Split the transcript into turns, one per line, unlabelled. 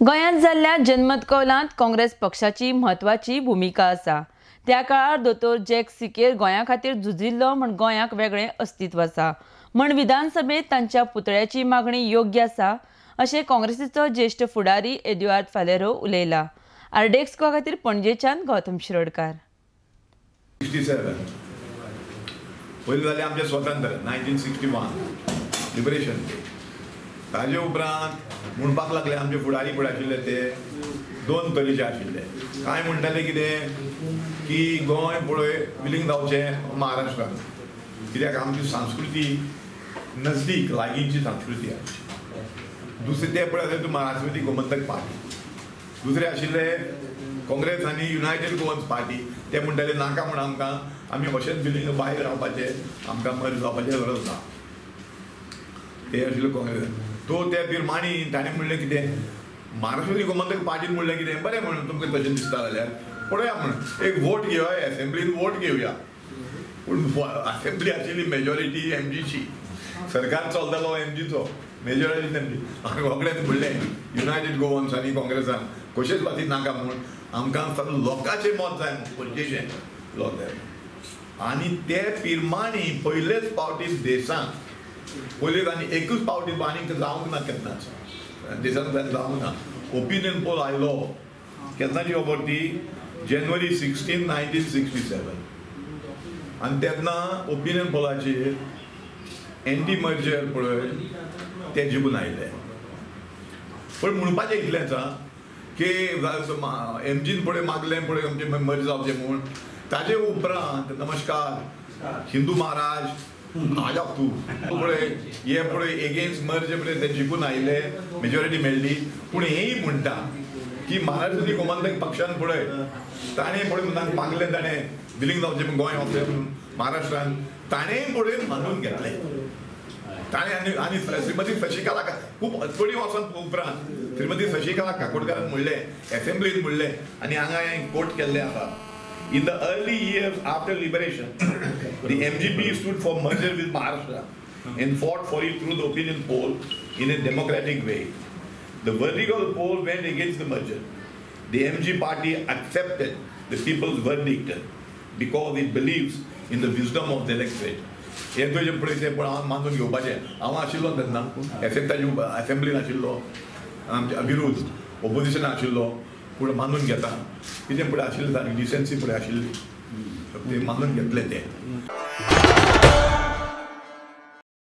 गोंयांत जाल्ल्या जनमत कौलांत काँग्रेस पक्षाची म्हत्वाची भुमिका आसा. त्या काळार दोतोर जॅक सिकेर गोंया खातीर झुजिल्लो म्हण गोंयाक वेगळें अस्तित्व आसा म्हण विधानसभेत तांच्या पुतळ्याची मागणी योग्य आसा अशें काँग्रेसीचो ज्येश्ठ फुडारी एदुआर्द फालेरो उलयला. आरडीएक्स खातीर पणजेच्यान गौतम शिरोडकार.
67 पयलीं जालें आमचें स्वतंत्र 1961 लिबरेशन डे. ताजे उपरांत म्हणपाक लागले आमचे फुडारी फुडें आशिल्ले ते दोन तरेचे आशिल्ले. कांय म्हणटाले कितें की गोंय पळय विलीन जावचें महाराष्ट्रान, कित्याक आमची संस्कृती नजदीक लागींची संस्कृती आमची. दुसरे ते पळय आसले महाराष्ट्रवादी गोमंतक पार्टी, दुसरे आशिल्ले काँग्रेस आनी युनायटेड गोवन्स पार्टी. ते म्हणटाले नाका म्हण आमकां, आमी अशेंच बिलींग भायर रावपाचें, आमकां मर्ज जावपाचें गरज ना. ते आशिल्ले काँग्रेस. तो ते पिरमाणी ताणें म्हणलें कितें महाराष्ट्रवादी गोमंतक पार्टीन म्हणलें कितें बरें म्हणून तुमकां तशें दिसता जाल्यार पळोवया म्हण एक वोट घेवया, एसेंब्लीन वोट घेवया. पूण असेंब्ली आशिल्ली मेजॉरिटी एमजीची, सरकार चलतालो एमजीचो, मेजॉरिटी एमजी. आनी काँग्रेस म्हणलें युनायटेड गोवन्स आनी काँग्रेसान कशेंच बाबतींत नाका म्हूण आमकां लोकांचें मत जाय, पणजेचें लोक जाय. आनी ते पिरमाणी पयलेच फावटी देशांत पयलीच आनी एकूच फावटी आनीक जावंक ना केन्नाच देशांत जावंक ना. ओपिनियन पोल आयलो केन्नाची खबर ती जानेवारी 16, 1967. आनी तेन्ना ओपिनियन पोलाचेर एंटी मर्जर पळय ते जिखून आयले. पूण म्हणपाचें इतलेंच आं की एमजीन पळय मागलें पळय आमचें मर्ज जावचें म्हूण. ताजे उपरांत नमस्कार हिंदू महाराज आजा तूं पळय हे पळय एगेन्स्ट मर्ज पळय ते जिखून आयले, मेजॉरिटी मेळ्ळी. पूण हेंय म्हणटा की महाराष्ट्रवादी गोमंतक पक्षान पळय ताणें पळय मागलें, ताणें विलीन जावचें गोंय वचें महाराष्ट्रान, ताणेंय पळय मानून घेतलें. ताणें आनी आनी श्रीमती शशिकला खूब थोडी वर्सां उपरांत श्रीमती शशिकला काकोडकारान म्हणलें एसेंब्लीन म्हणलें आनी हांगा हें कोट केल्लें आसा. In the early years after liberation, the MGP stood for merger with Maharashtra and fought for it through the opinion poll in a democratic way. The verdict of the poll went against the merger. The MG party accepted the people's verdict because it believes in the wisdom of the electorate. हें तुजें पळय तें पण हांव मानून घेवपाचें. हांव आशिल्लो तेन्ना एसेंब्लीन आशिल्लो, आमच्या विरुद्ध ओपोजिशन आशिल्लो, पूण मानून घेता कितें पळय आशिल्लें सारकी डिसेन्सी पळय आशिल्ली, ते मानून घेतलें तें.